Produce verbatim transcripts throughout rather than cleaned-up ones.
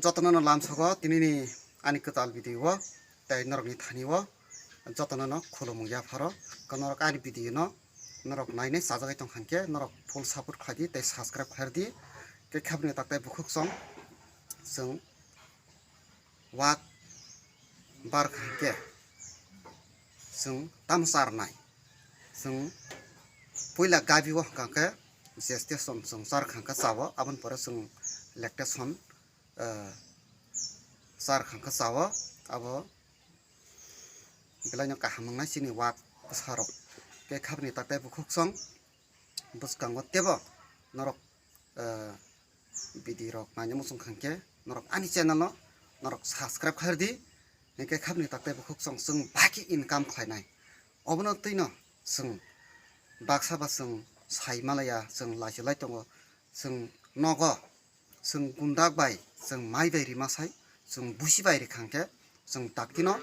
Jotono no lamsogo tinini ani kwtal video o tei norokni thani o jotono no khulumung yapharo. Ko norok ani video no norok nainai chajagwi tongkha hwnkhe norok full support khlai di tei subscribe khlai di. Khe khabni taktai bukhuk song chwng wak bar kha hwnkhe chwng tamo charnai. Chwng puila gabi o hwnkha khe gestation chwng char kha hwnkhe chao, aboni pore chwng lactation eh, char kha hwnkhe chao, abo belaino kaham wngnai chini wak bwsarok. Khe khabni taktai bukhuk song bwskango tebo norok eh, video rok naina muchung kha hwnkhe norok ani channel no norok subscribe khlai di. Hwnkhe khabni taktai bukhuk song chwng bahai khe income khlainai. Obono twino chwng baksa ba chwng sai malaya, chwng lachi lai tongo, chwng nogo chwng gundak bai chwng mai bai rima sai, chwng busi bai rikha hwnkhe chwng daktino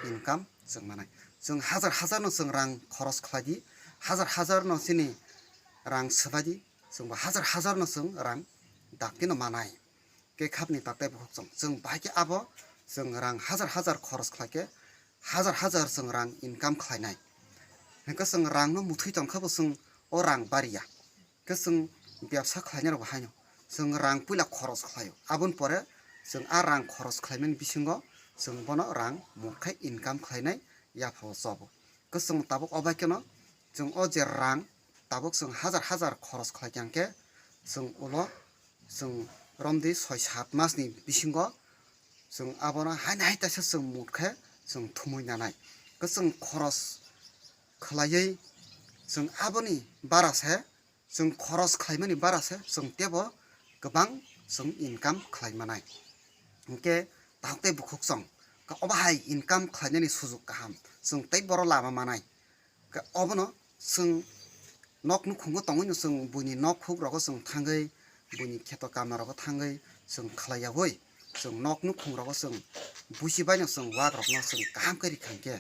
income chwng manai. Chwng hazar hazar no chwng rang khoros khlai di, hazar hazar no chini rang swbai di, chwng bo hazar hazar no chwng rang daktino manai. Khe khabni taktai bukhuk song chwng bahai khe abo chwng rang hazar hazar khoros khlai khe hazar hazar chwng rang income khlainai. Hwnkhe chwng rang no muthwi tongkha bo chwng o rang bariya. Khe chwng bebsa khlainai rok bo haino chwng rang puila khoros khlaio, aboni pore chwng a rang khoros khlaimani bisingo chwng bono rang mut khai income khlainai yaphao chobo. Khe chwng tabuk obai kheno chwng o je rang tabuk chwng hazar hazar khoros khlai khe chwng ulo chwng romdi soi sat masni bisingo chwng abono haino hai taisa chwng mut khe chwng thumui nanai. Khe chwng khoros khlaiwi chwng aboni bara se chwng khoros khlaimani bara se chwng tebo kwbang chwng income khlai manai. Hwnkhe tabuk tei bukhuk song ka obo hai income khlainani sujuk kaham chwng tei boro lama manai. Ka obono chwng nok nukhungo tongwino chwng buini nok huk rogo chwng thangwi buini kheto kamna rogo thangwi chwng khlai yawi chwng nok nukhung rogo chwng busi baino chwng wak rokno chwng kaham khe rikha hwnkhe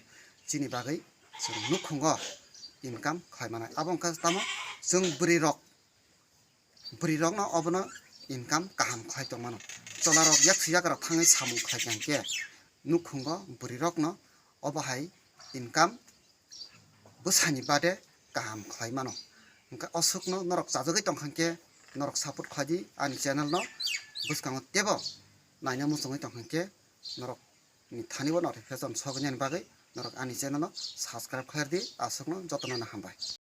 chini bagwi chwng nukhungo income khlai manai. Abo wngkha tamo chwng bwrwi rok, bwrwi rokno obono income kaham khlai tongmano. Chola rok yak sui yak rok thangwi samung khlai tongkhe nukhungo bwrwi rokno obo hai income bwsani bade kaham khlai mano. Hwnkhe oswkno norok chajagwi tongkha hwnkhe norok support khlai di ani channel no, bwskango tebo naina muchungwi tongkha hwnkhe norok ni thani o notification soknani bagwi norok ani channel no subscribe khlai di. Aswkno jotono no hambai.